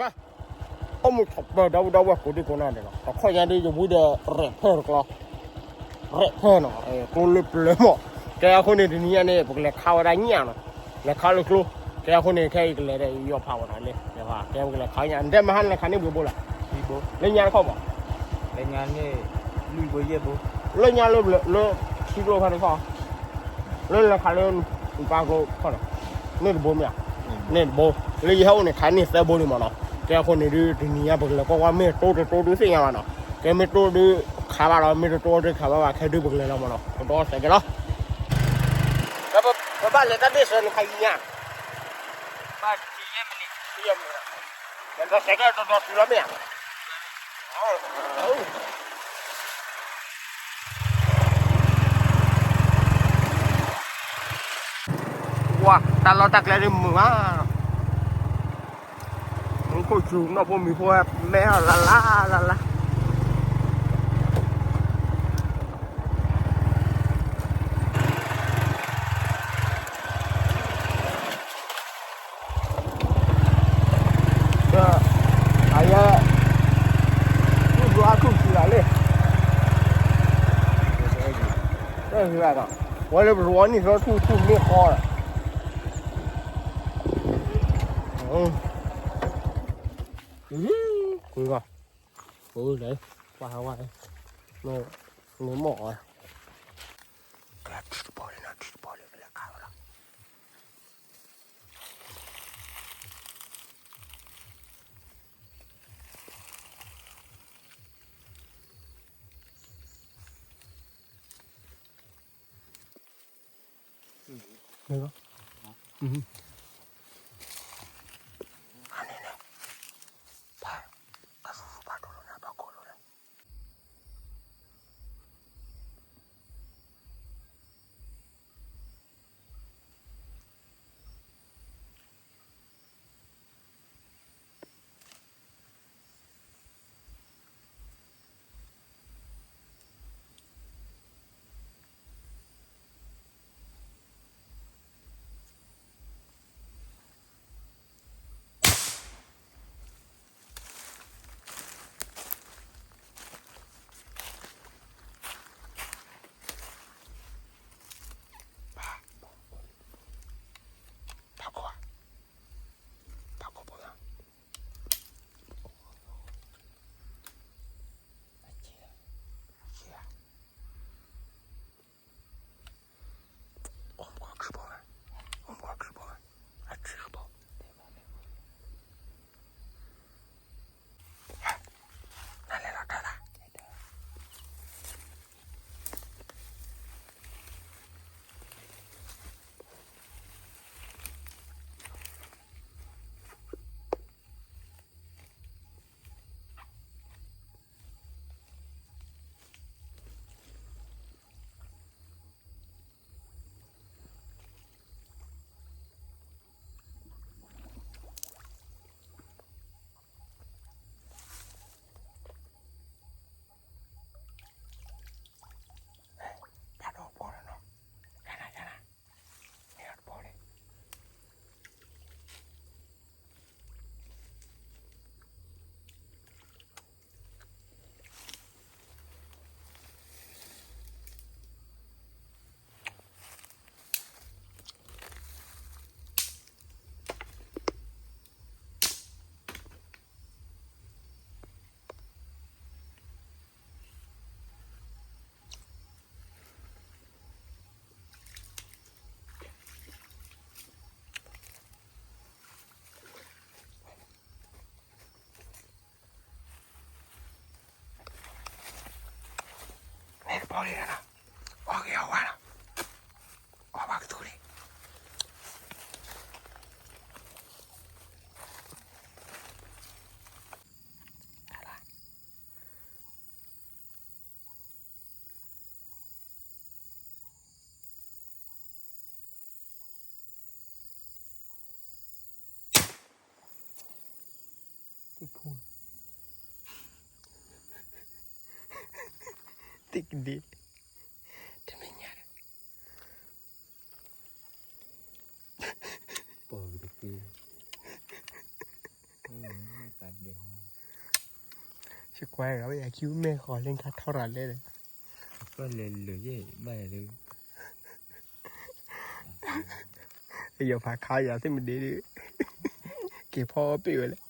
အိၣ်မူထီၣ်ပၢၢ်ဒီပုၢ်ဒီဝဲၢ်ကိးဒံကိးနီၢ်ဒဲးလီၤ. တခီညါဒ်ယဝံဒီးရဲၣ်ဖၢၣ်တကျီ, ရဲၣ်ဖၢၣ်နီၤ, ကျိလၢပျၢၤမး. ကဲအဃိန့ၣ် တနံၤညါန့ၣ် ပကလဲၤခးဝဲဒၣ်ညၣ်နီၤ, လဲၤခးလၢကျိ. ကဲအဃိန့ၣ် ခဲအံၤကလဲၤဒီးယီၤဖးဝဲနီၤလံ, ယီၤဖး ကဲပကလဲၤခးညၣ်, နတဲမဟါနလဲၤခးန့ၢ်ဘှံးဘိလၢ, လၢညါတခီမး, လၢညါလၢ လၢထံကျိဖဲတခီ လၢလဲၤခးလၢ ပၢ်ကျိခီနီၤ, န့ၢ်တဘိမ့ၢ်ဧါ, န့ၢ်တဘိ, လၢယဟဲအိၣ်န့ၣ်ခးန့ၢ်သၢဘိလံမးနီၤ. ကဲအဃိန့ၣ်ဒုး တနံၤညါပကလဲၤကွၢ်ကွၢ် မ့ၢ်တိၢ်တတိၢ်ဒုးသ့ၣ်ညါဘၣ်နီၤ. ကဲမ့ၢ်တိၢ်ဒုးခးဘၣ်လီၤ, မ့ၢ်တတိၢ်ဒုးခးဘၣ်ဘၣ်, ခဲဒုးပကလဲၤလီၤမးနီၤ, ကဒီးစဲးကဲလီၤ. ပဘၣ်လဲၤတၢ်ဒ့ၣ်စၢၤန့ၣ်ခါအံၤညါ, ဘၣ်တဆံယဲၢ်မံးနံး, တဆံယဲၢ်မံးနံး, ဒီးစဲးကဲဒီးဒီးတုၤလီၤမ့ၢ်ဧါ. ဝါ တၢ်လီၢ်တၢ်ကျဲဒ်မုာ်မး, မူခိၣ်စူၤ နီၢ်ဖိမံၤဖိ မဲထီၣ်လၢ်လၢ်လၢ်လၢ်. ဒီး အယဲ ထူၣ်ဘျီထူၣ်ဆံးလီၤလံ, တၢ်ဂ့ၤဘၣ်ဒီး ဝဲလၢပရဝီနံၣ်သီထူၣ်ထူၣ်မ့ၢ်ဃီလီၤ. ကွၢ်ဝဲ, ကွၢ်ဝဲ, မ့ၢ်မ့ၢ်အီၤ, ကဲထံတဘီလံနီၤ, ထံတဘီလံ ပလဲၤခးဝဲလီၤ. မ့ၢ်ဘၣ်, အန့ၣ်န့ၣ်, ပှၤ အသူသူပှၤဒိၣ်လိာ်န့ၣ် ပှၤကိၢ်လိာ်န့ၣ်. မ့ၢ်တဘီလံနီၤ, အီၣ်က့ၤအီၣ်ဝါနီၤ, အီၣ်ဘၣ်ကတိၤလံ. တံၢ်ကဒ့, တမ့ၢ်ညါဒီး ပီၢ်ကတသ့, တၢ် ယကွၢ်ဂၤဝဲယၤခံမဲာ်ဃီလၢခါထီၣ်ရၤလဲၣ်ဒီး, အကလဲၤလၢာ်ယဲၢ်ဘၣ်ယၤလၢ, ယီၤဖးခါယၤသ့ၣ်မဒ့ဒီး, က့ၤဖီပ့ၣ်ဝဲလဲၣ်.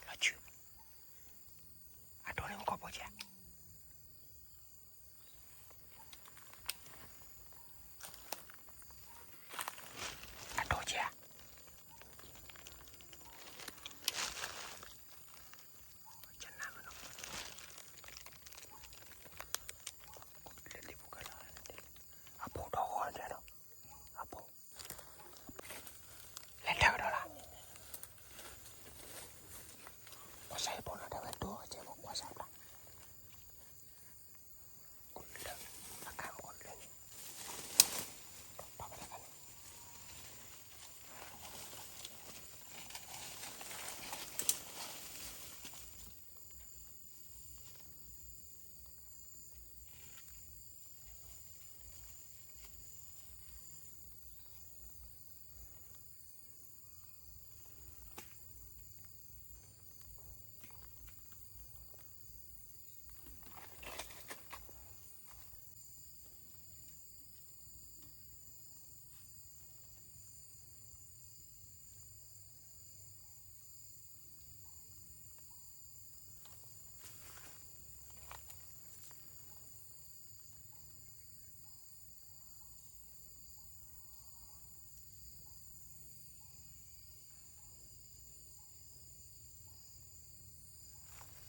လီၤဆူ, အဒိန့ၣ်မ့ၢ်ကီၢ်ဘိကဲ, အဒိကဲ, အဖိဒီးဂီၤန့ၣ်ဒီး, အဖိ လဲၤတၢ်ကဒီးလီၤ. ကွၢ်စၢ်ယဖိနီၤ တဲဝဲဒိၣ်ကဲမ့ၢ်ကွၢ်စၢ်ဘျါ, ကလၢ, အခါမ့ၢ်ကလၢန့ၣ်, ဒီးပာ်ဝဲဒၣ်န့ၣ် မ့မ့ၢ်မ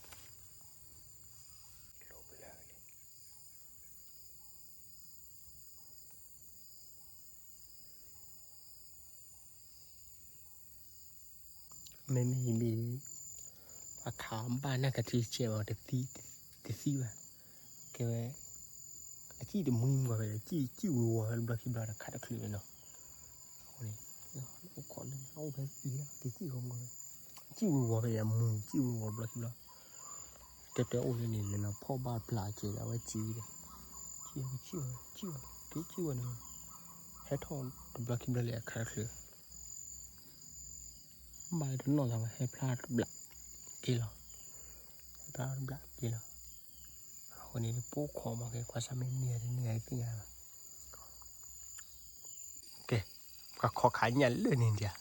့ၢ်, အခါဘၣ်နၢ်ကထံကဲမး, တသံဘၣ်, ကဲဝဲ, အစံၣ်တမှံမ့ၢ်ဂီၤဖဲ, စံၣ်ဝံၤဝီၤဖဲတဘျီခံဘျီဒီးခးတချုးဝဲနီၤ, အဃိန့ၣ်, အိၣ်ခိးလၢန့ၣ် အိၣ်ဖဲသံလီၤ က့ၤစံၣ်ဂီၤမ့ၢ်ဂီၤဖဲ, စံၣ်ဝံၤဝီၤဖဲယမူၤ စံၣ်ဝံၤဝီၤတဘျီခံဘျီ တဲတဲအိၣ်လၢန့ၣ်န့ၣ်နီၤ ဖီၣ်ဘၣ်ပျၢ်ကဲဒီးအဝဲစံၣ်ဒီး, စံၣ်ဝဲ စံၣ်ဝဲ စံၣ်ဝဲ က့ၤစံၣ်ဝဲန့ၣ်, ဟဲထီၣ်တဘျီခံဘျီလၢအခါတချုး, ဘၣ်တနီၣ်သးဝဲ ဟဲဖျါတဘျးက့ၤလီၤ, ဟဲဖျါတဘျးက့ၤလီၤ, အဃိန့ၣ် ပအိၣ်ခိးမး ကဲကွၢ်စၢ်မ့ၢ်န့ၢ်တန့ၢ်သ့ၣ်ညါလီၤ. ကဲ, ပှၤခိးခးညၣ်လၢန့ၣ်ဒံး,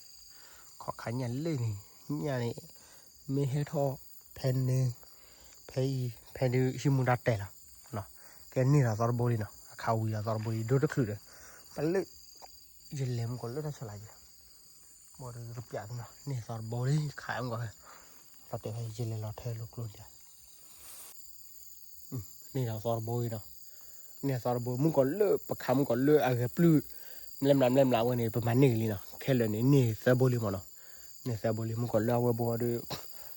ခိးခးညၣ်လၢန့ၣ်, ညၣ်န့ၣ်, မ့ၢ်ဟဲထီၣ်ဖဲန့ၣ်, ဖဲအံၤ ဖဲဒုးဟံးမူဒါတဲာ်လီၤ, ကဲန့ၢ်လီၤသီတဘိလံနီၤ, အခးဝံၤလီၤသီတဘိလံ ဒိတချုးဒီး, ပလၢ, ယလဲၤမူကီၢ်လၢတၢ်ဆၢလၢ်ယဲ, ဘၣ်ဒီးကပျးသ့နီၤ န့ၢ်သီတဘိလံ ခးမူကီၢ်ဖဲ, သီတဲာ်ဖဲယလဲၤလီၤထဲလိၤကျိဒံး န့ၢ်ဒီးသီတဘိအံၤနီၤ, န့ၢ်သီတဘိ မူကီၢ်လၢပခးမူကီၢ်လၢအဂဲၤပျုၢ်, မလဲမလးမလဲမလးဝဲန့ၣ် ပမၤန့ၢ်ဂ့ၤလံနီၤ, ခဲလၢာ်န့ၣ် န့ၢ်သၢဘိလံမးနီၤ, န့ၢ်သၢဘိလံမူကီၢ်လၢအဝဲဘိဒီး,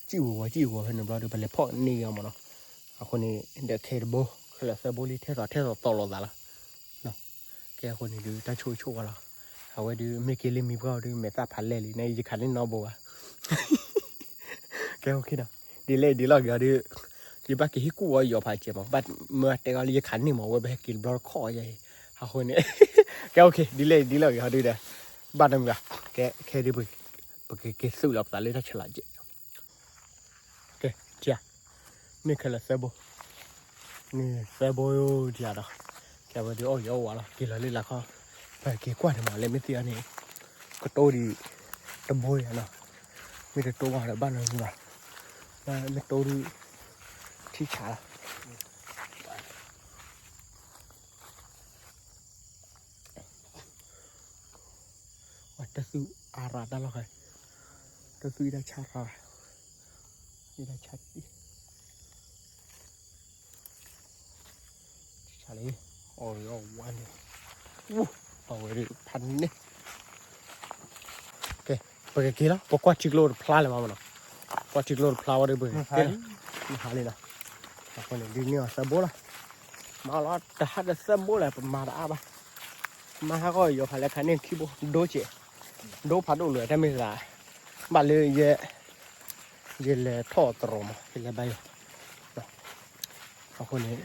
စံၣ်ဝံၤဝီၤ စံၣ်ဝံၤဝီၤဖဲန့ၣ်ဘျီဒီး ပလဲၤဖီၣ်န့ၢ်ဂ့ၤအီၤမးနီၤ, အဃိန့ၣ် ဒီးခဲတဘိ, ခဲလၢာ်သၢဘိလံ ထဲသိးထဲသိးသိးလိာ်သးလီၤ. ကဲအဃိန့ၣ်ဒုး တၢ်ဆိၣ်ဂ့ၤဆိၣ်ဝါလီၤ, အဝဲဒုး မ့ၢ်က့ၤလၢမံၤပှၢ်အီၤဒုး မဲာ်သၣ်ဖးလဲၢ်လံ န့ၣ် ယခးန့ၢ်နီတဘိဘၣ် ကဲ okay နီၤ, ဒ်လဲၣ်ဒ်လဲၣ်ဂ့ၤအီၤဒီး, ယဘၣ်က့ၤဟံးကူၣ်အီၤယီၤဖးစဲးမး, ဘၣ်မၢအတဲအီၤလၢယခးန့ၢ်မး အဝဲပဟဲက့ၤတဘျီတခီၣ်ယဲအံၤ, အဃိန့ၣ်, ကဲ okay ဒ်လဲၣ်ဒ်လဲၣ်ဂ့ၤအီၤဒုးဒီး, ဘၣ်တမုာ်ဘၣ်, ကဲ ခဲဒုး, ပကက့ၤသုးလီၤပသးလၢတၢ်ဆဲးလီၤကဲး ကဲ, န့ၢ်ခဲလၢာ်သၢဘိ, န့ၢ်သၢဘိယၤဒီး, ကဲဝဲဒုးအီၣ်ယီၤအိၣ်ဝဲလီၤ က့ၤလီၤလၢလာ်ခီ, ပက့ၤကွၢ်န့ၣ်မး လၢမ့ၢ်သ့အီၤန့ၣ်, ကတိၤဒံး, တဘိယၤနီၤ, မ့ၢ်တတိၤဝဲဒီးဘၣ်နီတမံၤဘၣ်, မ့ၢ်တိၤဒုး, ထံဆးလီၤ တၢ်သူၣ်အါရၤတၢ်လီၢ်ဃဲ, တၢ်သူၣ်အံၤတၢ်ဆါရၤ, အံၤတၢ်ဆါတံၢ်, ဆါလံ, အီၣ်လီၤဝါန့ၣ်, ဝူ အဝဲဒၣ်ဖးန့ၢ်, ကဲ, ပကက့ၤလီၤ, ပကွၢ်ထံကျိတဖျါလၢၤမးနီၤ, ကွၢ်ထံကျိတဖျါဝဲဒီး ပကက့ၤလီၤ, မဟါလံနီၤ, အဃိန့ၣ် ဒ်န့ၣ်အီၤသၢဘိလီၤ, မၤလီၤတဟါတသၢဘိလၢၤ ပမၤတအါဘၣ်, မၤဟးဂီၤယီၤဖးလဲၣ်ခါန့ၣ်ခံဘိ, ဒိကဲး, ဒိဖးဒိၣ်လၢၤ တၢ်မ့ၢ်သး, ဘၣ်လၢယဲ ယလဲၤထီၣ်တရီမး ယလဲၤဘါယွၤ, အဃိန့ၣ်,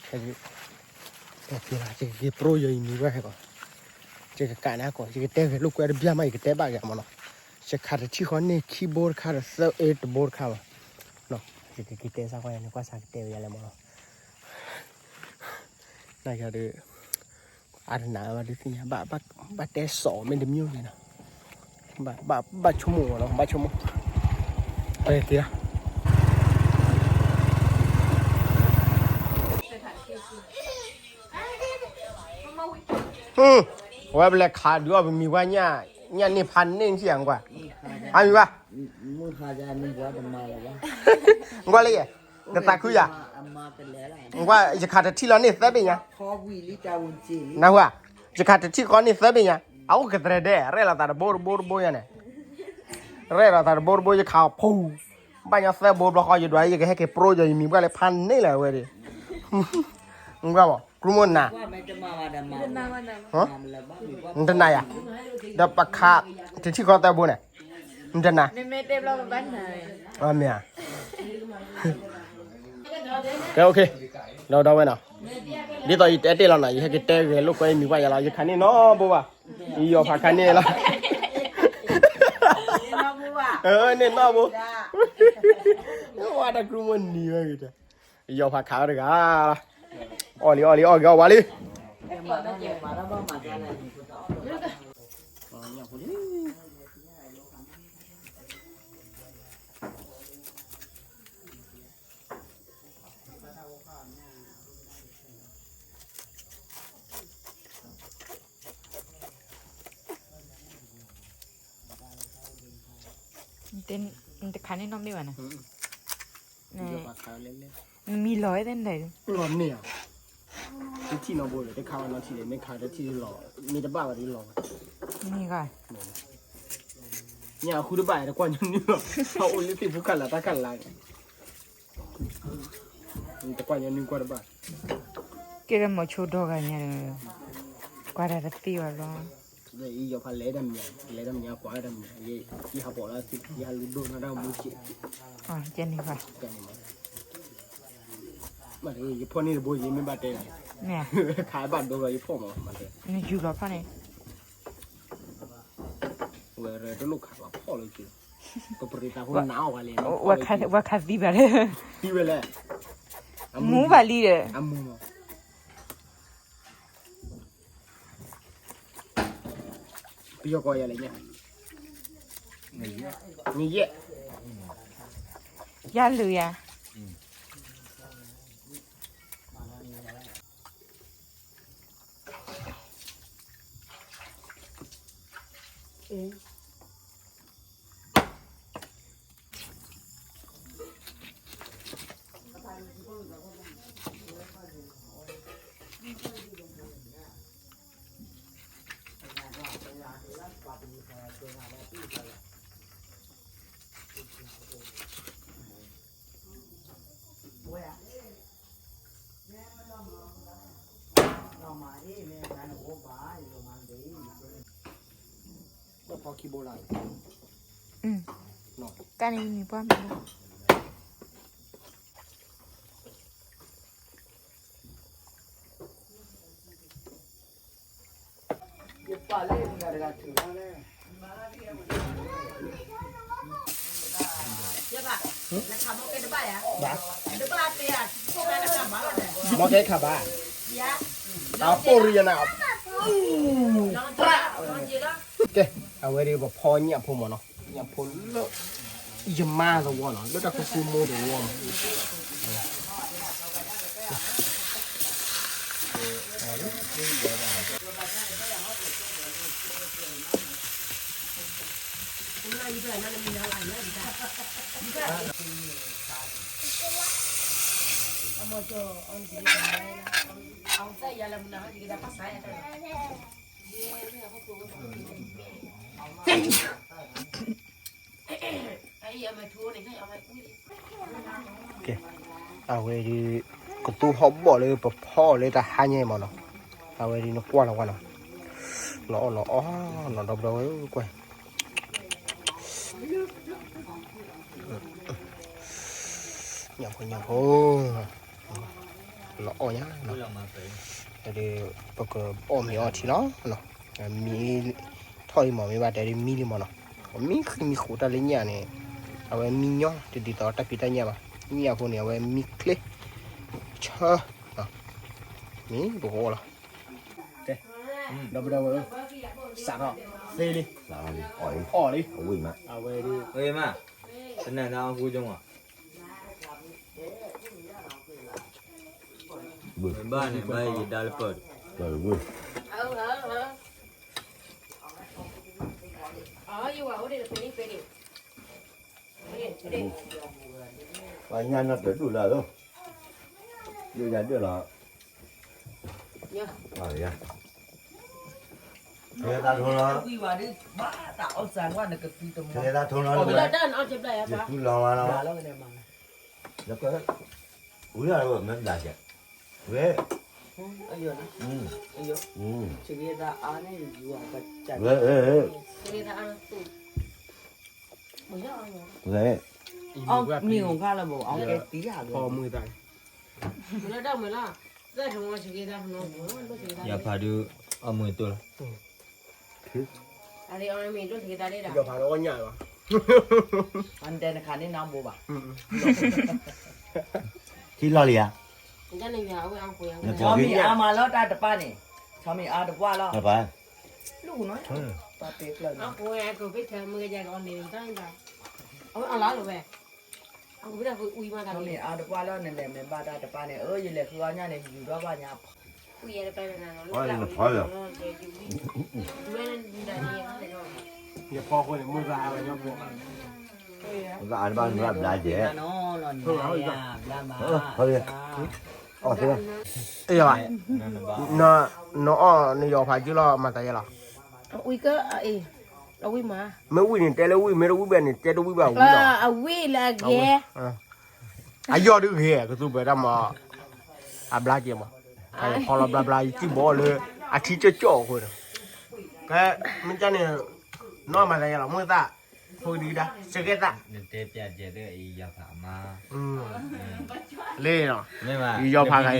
ယက့ၤလီၤယက့ၤပြိယီၤယမံၤဝဲဟဲကီး, ယကကးန့ၣ်ကီး ယကတဲဂဲၤလိာ်ကွဲတဘျီမး ယကတဲဘၣ်ဂ့ၤမးနီၤ, ယခးတထံၣ်ဃီန့ၢ်ခံဘိတခါဒီးသၢအ့တဘိတခါမး, ယကက့ၤတဲစၢ်ကွၢ်ယၤန့ၣ် ကွၢ်စးကတဲဝဲယၤလဲၣ်မးနီၤ နကဒီး, အါတနၤဘၣ်ဒုးသ့ၣ်ညါ, ဘၣ်တဲစီၤမ့ၢ်တမံၤန့ၣ်နီၤ, ဘၣ်ဆိကမိၣ်ဝဲလီၤ, ဘၣ်ဆိကမိၣ်, က့ၤလီၤ, အဝဲပလဲၤခးဒုးအီၣ်ပမံၤပှၢ်ညၣ်န့ၣ်ဖးန့ၢ်ထံၣ်ဧါကွၢ်, အမံၤပှၢ်, ကွၢ်လၢယဲ, နသးခုယၤ, ကွၢ်ယခးတထံၣ်လီၤန့ၢ်သၢဘ့ၣ်ညါ, နၢ်ဟူဧါ, ယခးတထံၣ်ဃီန့ၢ်သၢဘ့ၣ်ညါ, အအိၣ်ကတြဲၤဒဲး ရဲၣ်လီၤသးတဘိတဘိတဘိညါန့ၣ်, ရဲၣ်လီၤသးတဘိတဘိ ယခးအီၤဖိ, ဘၣ်ညီသၢဘိဘျီဃီ ယဒွးယကဟဲက့ၤပြိယီၤယမံၤပှၢ်လၢဖးန့ၢ်လၢၤဝဲဒၣ်, ကွၢ်ဘၣ် ကြူမိၢ်နၤ နတနာ်ယၤ, ဒီးပခးတထံၣ်ဃီသၢဘိန့ၣ်, နတနာ်, မ့ၢ်ဧါ, ကဲ okay, ဒီးဒီးဝဲနီၤ, ဒ်သိးယတဲတ့ၢ်လီၤနီၤ ယဟဲက့ၤတဲဂဲၤလိာ်ကွဲယမံၤပှၢ်ယၤလီၤ ယခးန့ၢ်နီတဘိဘၣ်, ယယီၤဖးခးန့ၢ်လီၤ, န့ၢ်နီတဘိ, ဝဲတၢ်ကြူမိၢ်နံၤဝဲဂ့ၤ, ယယီၤဖးခးဝဲတဂၤ, အီၣ်လံအီၣ်လံအီၣ်ဂ့ၤအီၣ်ဝါလံ နတခးန့ၢ်နီတဘ့ၣ်ဘၣ်န့�်, နမံလီၤဝဲသ့ၣ်န့ၣ်, လီၤန့ၢ်ဧါ, တထံၣ်နီတဘိဒီး တခးဝဲနီထံၣ်ဒီး မ့ၢ်ခးတထံၣ်လီၤ, မ့ၢ်တဘၣ်ဘၣ်ဒီးလီၤ, ညၣ်အဃုတဘၣ် တကွၢ်ညီနုၢ်လီၤ, အအိၣ်လၢသ့ၣ်ဖိခါလၢ်တၢ်ခါလၢ်, တကွၢ်ညီနုၢ်ကွၢ်တဘၣ်, ကဲဒီးမိၤဆိဒီဂၤညါဒီး, ကွၢ်တၢ်တသ့ဘၣ်လီၤ ယယီၤဖးလဲၤတၢ်မံၤ, လဲၤတၢ်မံၤ ကွၢ်တၢ်မံၤ, ယဟးပိာ်လၢသ့ၣ် ယဟးလူၤဒိၣ်နၤတၢ်မူက့ၣ်, ကဲန့ၣ်ဘၣ်, မ့ၢ်ယဖီၣ်န့ၢ်တဘိ ယမ့ၢ်ဘၣ်တဲ, ခးဘၣ်ဒိလီၤ ယဖီၣ်မး, နယူၤလီၤဖီၣ်န့ၣ်, ဝဲတလိၣ်ခးဘၣ်ဖီၣ်လၢက့ၤ, ပပရံးသးဖိနးအီၣ်ဝဲလဲၣ်, ဝဲခးသံဘၣ်လဲၣ်, သံဝဲလဲၣ်, မူဘၣ်လံဒီး, အမူမး ပယီၤကိးယၤလဲၣ်ညါ, နယဲၢ်, ယၤလုာ်ယၤ, ကန့ၣ်မံၤပှၢ်မံၤ, မီကဲခးဘၣ်, တၢ်ပိၢ်ရံယနၤ, ကဲ, အဝဲဒၣ်ပဖီညၣ်ဖိမးနီၤ, ညၣ်ဖိလၢ ယမါသဝီနီၤ, လၢတၢ်ခူခူမိၢ်သဝီနီၤ. အမ့ၢ်ကၠီ, အီၣ်နံၤ, အီၣ်သၣ်ယါလၢမနုၤဟဲက့ၤကဒါပၢ်စးယါတၢ်လီၤ. ကဲ, အဝဲဒုး ကသူဟီၣ်ဘီၣ်လၢပဖီအီၤလၢတဟါညါအံၤမးနီၤ, အဝဲဒုးနကွၢ်လီၤကွၢ်နီၤ, လီၤအီၣ်လီၤအီနီၤ ဒီပုၢ်ဒီဝဲၢ်ကွၢ်, ညၣ်ဖိညၣ်ဖိ လီၤအီၣ်ညါနီၤ, ဒုး ပကအီၣ်မ့ၤအီထံလီၤ, မံထီၣ်အံၤမး မ့ၢ်ဘၣ်တဲဒ်မံလံမးနီၤ, မံဃံမံဃိးတၢ်လၢညၣ်န့ၣ်, အဝဲမံညီတဒ်သိးတၢ်ဖံးတၢ်ညၣ်ဘၣ်, ညၣ်အဃိန့ၣ် အဝဲမံချ့, ဆၢ, မ့ၢ်ပကအီၣ်လီၤ, ဒီပုၢ်ဒီဝဲၢ်ဧၢ, စးထီၣ်သ့လံ, အီၣ်လံ, အဝဲဒုး, တနံၤအီၣ်ဃူကမး ဘၣ်န့ၣ်ဘၣ်ယဒါလၢပၢၢ်ဒီး, ပှၤညါနီတဒူၣ်လၢ်လီၤ, ယိယၤဒၣ်လီၤ, ယၤ, ကလဲၤသးထိလီၤ, ကလဲၤသးထိလီၤ, ယသူလီၤဝဲလီၤ, လၢက ဝံၤလၢမ့ၢ်ဘျးကဲ, ဝဲ, ဝဲ, ဝဲ, ဝဲ, မ့ၢ်အိၣ်ခါလၢဘိၣ် အကဲတံၢ်ယၤ, ဖီမုၢ်သၣ်, ယၤဖးဒုး အမုၢ်တိၢ်လီၤ, ယၤဖးဒုးအီၣ်ညၣ်လီၤ, အတဲနခါန့ၣ်နဘိးဘၣ်, ထံလီၤလံဧါ, ဆီမ့ၢ်အါမးလီၤတၢ်တပၢ်န့ၣ်, ဆီမ့ၢ်အါတပှၢ်လီၤ, လူၢ်နီၤ, ပှၤပဲကျၢၤနီၤ, အလါလီၤဝဲ, ဆီမ့ၢ်အါတပှၢ်လီၤ နလဲၤမ့ၢ်ဘၣ်တၢ်တပၢ်န့ၣ်, အၢ ယလဲၤဃုအီၣ်ညၣ်န့ၣ် ယူၤထီၣ်ဘၣ်ညါ, ယဖီဃိန့ၣ် မုၢ်သၣ်အါဝဲညီဖိ, မုၢ်သၣ်အါတဘၣ်မုၢ်သၣ်ဘျါကဲ, အ့ၣ်, နအီၣ်နယီၤဖးကၠူၣ်လီၤ မၤသးယဲလီၤ, ဝံၤက, အ့ၣ်, အဝံၣ်မး, မ့ၢ်ဝံၣ်န့ၣ်တဲလၢဝံၣ် မ့ၢ်တဝံၣ်ဘၣ်န့ၣ် တဲတဝံၣ်ဘၣ်ဝံၣ်လီၤ, အဝံၣ်လၢအဂ့ၤ, အယီၢ်ဒုးဂ့ၤ ကသူပှဲၤတၢ်မး, အဘျါက့ၤမး, ဖီလီၤဘျါဘျါ ယစံၣ်ဘီလၢ အထံကၠီၣ်ကၠီၣ်အဃိန့ၣ်, ကဲ, မ့ၢ်ကန့ၣ်, နီၢ်မၤသးယဲလီၤ မုၢ်သၣ်, ဖိကဒံကဒါ, စကဲသၣ်, လ့ၣ်နီၤ, ယီၤဖးဂၤအံၤနီ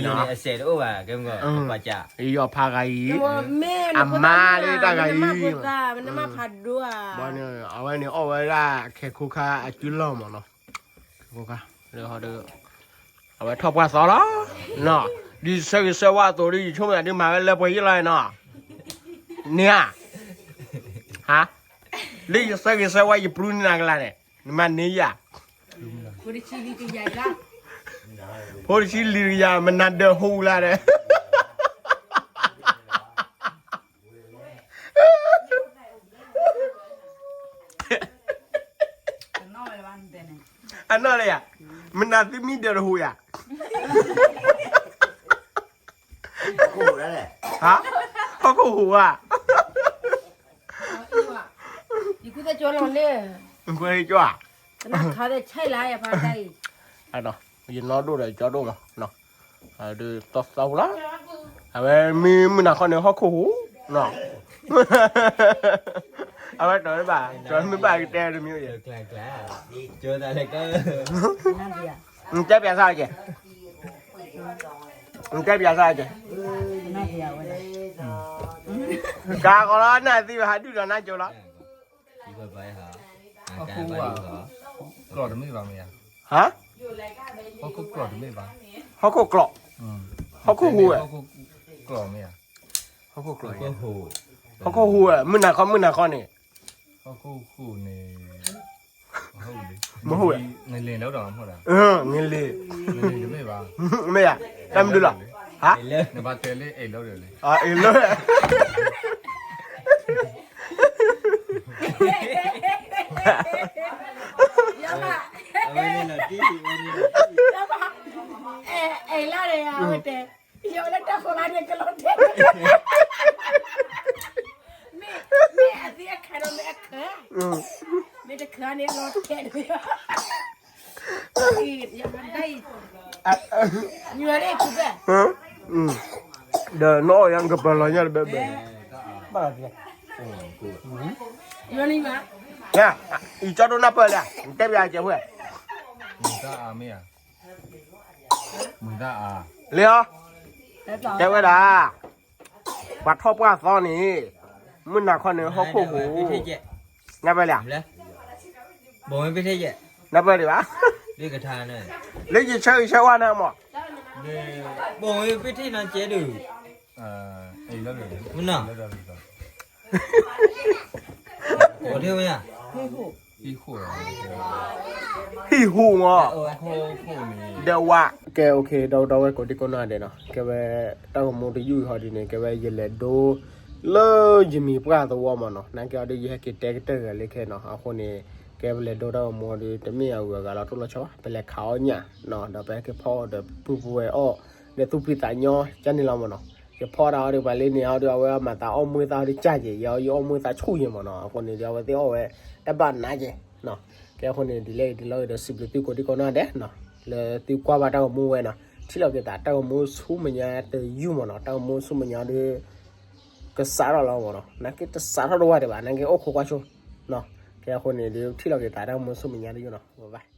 ၤ, ယီၤဖးဂၤအံၤ, အမါလၢတၢ်ဂၤအံၤ, ဘၣ်န့ၣ် အဝဲန့ၣ်အီၣ်ဝဲဒၣ် ခဲခိခါအစုလီၢ်မးနီၤ, ခဲခိခါ, လၢဟီဒီး အဝဲထီၣ်ပှၢ်သီလီၤ, နီၤ, ဒ်ယဆၢဂ့ၤဆၢဝါအသိးဒီး ယဆိကမိၣ်သးဒုးမၤဝဲလၢပှဲၤယ့ၢ်လီၤနီၤ, န့ၣ်ဧါ, ဟါ, လၢယဆၢဂ့ၤဆၢဝါ ယပျူနၤကလါန့ၣ်, နမၤန့ၢ်ယၤ, ဖိတဆံလံတကယၤ မနၤဒၢဟူလၢဒီး အနီၢ်လၢယၤ, မနၤသုမံဒၢတဟူယၤ, ဟါ, ဟီၣ်ခိၣ်ဟူဧါ, ယကူၣ်သ့ၣ်ကၠီလီၤလၢ, ယနီၢ်ဒိၣ်ဒီးယကၠီဒိၣ်မး, ဒ်တီသီပူၤလီၤ, အဝဲမ့ၢ်မုၢ်နၤခီန့ၣ် ဟီၣ်ခိၣ်ဟူ, အဝဲတဘၣ်, တမ့ၢ်ဘၣ်ကတဲတမံၤ, နတဲပျးစၢ်ကဲ, နတဲပျးစၢ်ကဲ, ကၤကီးလီၤ နၢ်သံဝဲဟးဒုၣ်ဒီးနၢ်ကၠိလီၤ, ဟီၣ်ခိၣ်ကျီၢ်တမ့ၢ်ဘၣ်မ့ၢ်ဧါ, ဟါ, ဟီၣ်ခိၣ်ကျီၢ်တမ့ၢ်ဘၣ်, ဟီၣ်ခိၣ်ကျီၢ်, ဟီၣ်ခိၣ်ဟူဝဲ, ဟီၣ်ခိၣ်ကျီၢ်မ့ၢ်ဧါ, ဟီၣ်ခိၣ်ကျီၢ်, ဟီၣ်ခိၣ်ဟူဝဲ မုၢ်နၤခီ မုၢ်နၤခီန့ၣ်, ဟီၣ်ခိၣ်ဟူန့ၣ်, မ့ၢ်ဟူဝဲ, ငလ့ၤလၢဒီးမ့ၢ်ဒၣ်, ငလ့ၤ, မ့ၢ်ဧါ, တၢ်မနုၤလီၤ, ဟါ, နဘၣ်တဲလၢအဲၣ်လီၤဒီးလဲၣ်, အဲၣ်လီၤ အဝဲန့ၣ်လီၤတံၢ်, အဲၣ်လီၤဒီးယၤ အဝဲတဲ, ယဝဲလၢတၢ်ဃိးလါန့ၣ်ကလီၤတဲာ်, မ့ၢ်တခါန့ၣ်လီၤတဲာ်တမ့ၢ်, အ, အ, ဒီးနအီၣ်ယၤကပၢၤလီၤညါတဘဲဘဲ, ယၤ, အံၤကၠီဒိၣ်နၢ်ပၢၢ်လံဧါ, နတဲပယၤကဲးဖဲ, လံဧါ, တဲဝဲဒၣ်, ပှၤထီၣ်ပှၢ်သီန့ၣ်, မုၢ်နၤခီန့ၣ်ဟီၣ်ခိၣ်ပူၤ, နၢ်ပၢၢ်လံဧါ, နၢ်ပၢၢ်ဒံးဘၣ်, လၢယဆၢဂ့ၤဆၢဝါနၤမး, မုၢ်နၤ, ဟံၣ်ဟူးမး, ဒီးဝါ, ကဲ okay ဒီပုၢ်ဒီဝဲၢ်ကိးဒံကိးနီၢ်ဒဲးနီၤ, ကဲဝဲ တၢ်ဂီၤမူတယုၢ်အံၤဟီဒ်န့ၣ် ကဲဝဲယလဲၤဒိ လၢယမံၤပှၢ်သဝီမးနီၤ, နာ်က့အီၤဒီး ယဟဲက့ၤတဲကတၢၢ်ဂၤလၢခဲနီၤ, အဃိန့ၣ် ကဲပလဲၤဒိတၢ်ဂီၤမူအံၤဒီး တမ့ၢ်အဂုၤအဂၤလီၤတိၢ်လီၤဆီဘၣ်, ပလဲၤခးအီၣ်ညၣ်နီၤ, ဒီးပဟဲက့ၤဖီအီၣ်ဒီး ပုၢ်ပုၢ်ဝဲၢ်အီၣ်, ဒီးသူၣ်ဖှံသးညီကန့ၣ်လီၤမးနီၤ, ယဖီတၢ်အီၤဒီး ပှၤလၢန့ၣ်အီၤဒီး အဝဲမၤသးအီၣ်မူသၣ်အီၤဒီးကၢ်က့ၤ, ယအီၣ်ယအီၣ်မူသၣ်ဆူၣ်ယဲမးနီၤ, အဃိန့ၣ်ဒီး အဝဲသ့ၣ်အီၣ်ဝဲ တၢ်ဘၣ်နးက့ၤနီၤ, ကဲအဃိန့ၣ် ဒ်လဲၣ်ဒ်လဲၣ်ဒီး စံးဘျုးသုကိးဒံကိးနီၢ်ဒဲးနီၤ, လၢသုကွၢ်ဘၣ်တၢ်ဂီၤမူဝဲနီၤ, ထံၣ်လိာ်က့ၤသးတၢ်ဂီၤမူဆူမဲာ်ညါတယုၢ်မးနီၤ, တၢ်ဂီၤမူဆူမဲာ်ညါဒီး ကစးထီၣ်လီၤမးနီၤ, နာ်က့တစးထီၣ်တဝၢ်ဒံးဘၣ်, နာ်က့အိၣ်ခိးကွၢ်ဆိနီၤ, ကဲအဃိန့ၣ်ဒီး ထံၣ်လိာ်က့ၤသးတၢ်ဂီၤမူဆူမဲာ်ညါတယုၢ်နီၤ, bye bye.